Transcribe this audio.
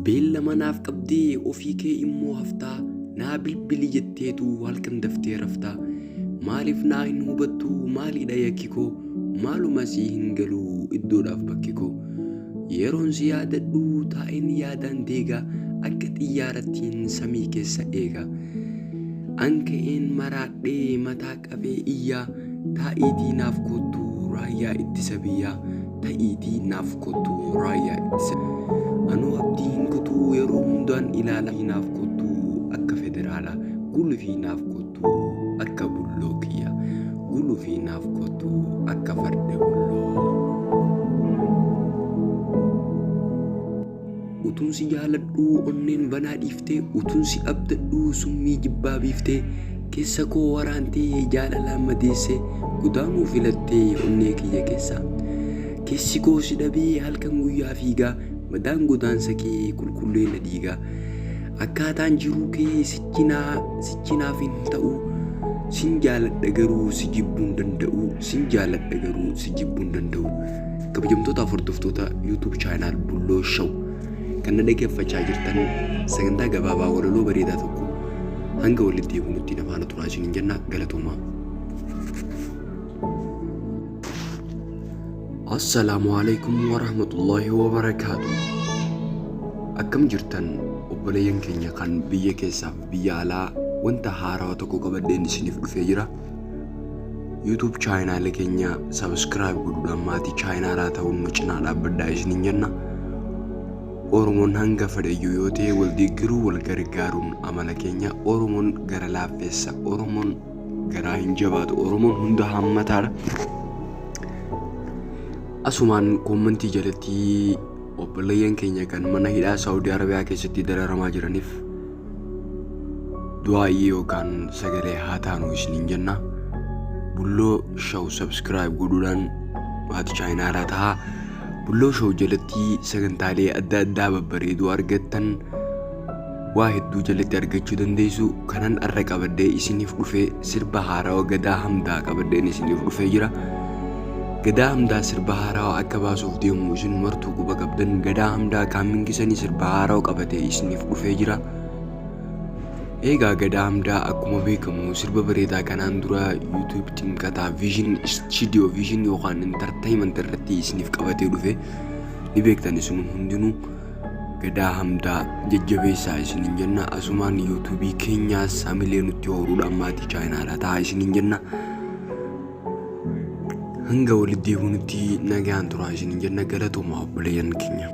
Beellama naaf qabdee ofii kee immoo haftaa naa bilbili jetteetu halkan daftee raftaa maaliif naa hin hubattu maaliidha yakki koo maaluma sii hin galu iddoodhaaf bakki koo yeroon si yaadadhu taa'een yaadaan deegaa akka xiyyaarattiin samii keessa eega an ka'een maraadhee mataa qabee iyyaa taa'iitii naaf koottu raayyaa ittisa biyyaa ta'iitii naaf kottu raayyaa ittisa anuu abdii hin kutuu yeroo hundaan ilaala naaf kottu akka federaala gulufii naaf kottu akka bulloo kiyya gulufii naaf kottu akka farda bulloo. Utuun si jaaladhuu onneen banaa dhiiftee utuun si abdadhuu summii jibbaa biiftee keessa koo waraantee jaalalaan madeessee godaanuu filattee onnee kiyya keessa. Keessi koo si dhabee halkan guyyaa fiigaa madaan godaansa kee qulqulleena dhiigaa. Akkaataan jiruu kee sichinaaf hin ta'u sin jaaladha garuu si jibbuu hin danda'u sin jaaladha garuu si jibbuu hin danda'u. Kabajamtootaaf hordoftoota YouTube channel Bulloo Show kan na dhaggeeffachaa jirtan sagantaa gabaabaa walaloo bareedaa tokko hanga walitti deebinutti na faana turaa isiniin jenna galatoomaa. Assalaamu alaikum warahmatullaahi wabarakaatu. Akkam jirtan obboleeyyan keenya kan biyya keessaaf biyya alaa wanta haarawaa tokko qabadheen isiniif dhufee jira. YouTube chaayinaala keenya subscribe godhuudhaan maatii chaayinaalaa ta'uun nu cinaa dhaabbadhaa isiniin jenna. Oromoon hanga fedheyyuu yoo ta'e wal deeggaruu wal gargaaruun amala keenya. Oromoon gara laaffeessa. Oromoon garaa hin jabaatu. Oromoon hunda hammataadha. Asumaan koommantii jalatti obboleeyyan keenya kan mana hidhaa Saawudii Arabiyaa keessatti dararamaa jiraniif du'aa'ii yookaan sagalee haa taanu isiniin jenna. Bulloo Show subscribe godhuudhaan maatii chaayinaalaa tahaa. Bulloo Show jalatti sagantaalee adda addaa babbareedoo argattan waa hedduu jalatti argachuu dandeessu. Kanan arra qabadhee isiniif dhufe sirba haarawa Gadaa Hamdaa qabadheen isiniif dhufee jira. Gadaa Hamdaa sirba haarawa akka baasuuf deemu isin martuu quba qabdan. Gadaa Hamdaa kaammingisanii sirba haarawa qabatee isiniif dhufee jira. Eegaa Gadaa Hamdaa akkuma beekamu sirba bareedaa kanaan dura YouTube Ximqataa Vision Studio Vision yookaan Entertainment irratti isiniif qabatee dhufe ni beektan isin hundinuu. Gadaa Hamdaa jajjabeessaa isiniin jenna. Asumaan YouTube keenyaas hamilee nutti horuudhaan maatii chaayinaadha ta'a isiniin jenna. Hanga walitti deebinutti nagaan turaa isiniin jenna. Galatoomaa obboleeyyan keenya.